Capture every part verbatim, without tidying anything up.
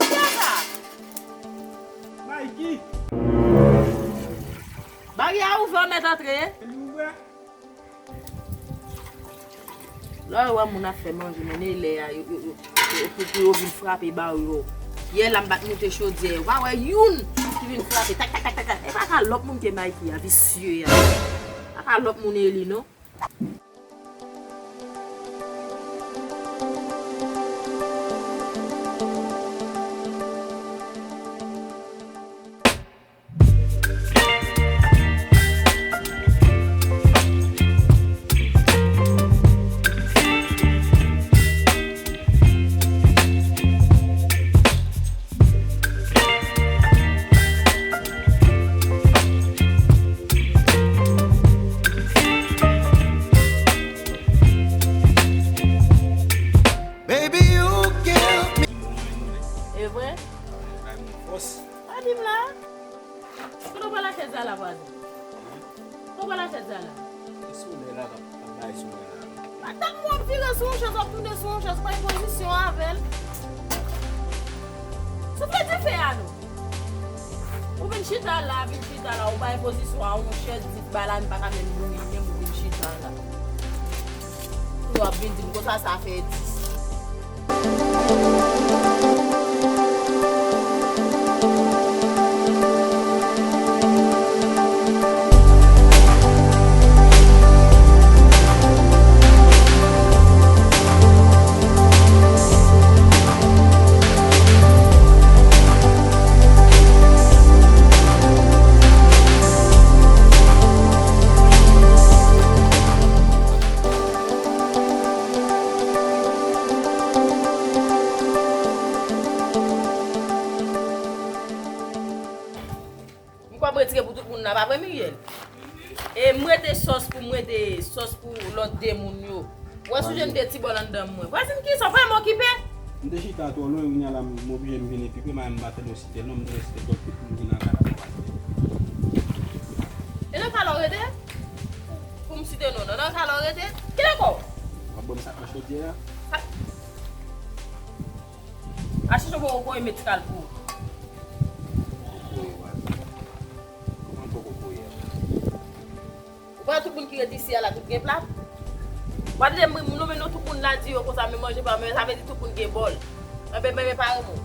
Kiyès sa? Mikey. Baryè a ouvè, w mèt antre. Li ouvè. Lè w wè moun ap fè manje, men e lè a, yo, yo, yo, yo, pou, pou yo vin frape ba w yo. Yè la, m pa t moute chodyè, yo pa wè youn ki vin frape, tak, tak, tak, tak, tak. E pa ka lòt moun ke Mikey a, visye a. Pa ka lòt moun e li, non. Baby, you give me. E vre? Fòs. Pa di m la. Kote w pral achte Zala, vwazen? Kote w pral achte Zala? E solèy la k ap, k ap bay sou mwen la. Atak mwen ap vire sou yon chèz, w ap tounen sou yon chèz, w pa gen pozisyon avè l. Soufle dife a non. Ou vin chita la, vin chita la, ou bay pozisyon a yon chèz, di bagay la, m pa ka menm mouri, menm ou vin chita la. Ou ap vin di m konsa, sa fè dis. M kwè m retire pou tout moun la, pa vre, Miguel? E m rete sòs pou, m rete sòs pou lòt de moun yo. Ou wè si w jwenn de ti bòl anndan mwen. Vwazin, kisa? Vwazin m okipe? M te chita twò lwen, kounye a la m oblije m vini pi pre, m pa tande w site non, m te site twòp pitit moun ki nan kay la. E nan kay la w rete? Pou m site non, non, nan kay la w rete? Kilè kò w? W ap ban m sa k nan chodyè a? Sa- Achte yon poko kouri medikal pou ou. Poko kouri, vwazin. Kòman poko kouri a? Ou pa wè tout moun ki ret isi a la, tout gen plat? Ou pa tande m, m nonmen non tout moun la, di yo konsa, men manje pa, men sa vle di tout moun gen bòl. Enben, men, men pa renmen w.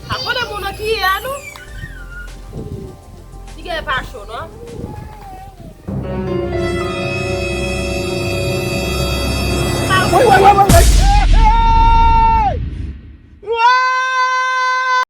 Ap konnen moun nan ki ye a, non? Ti gen pa cho, non?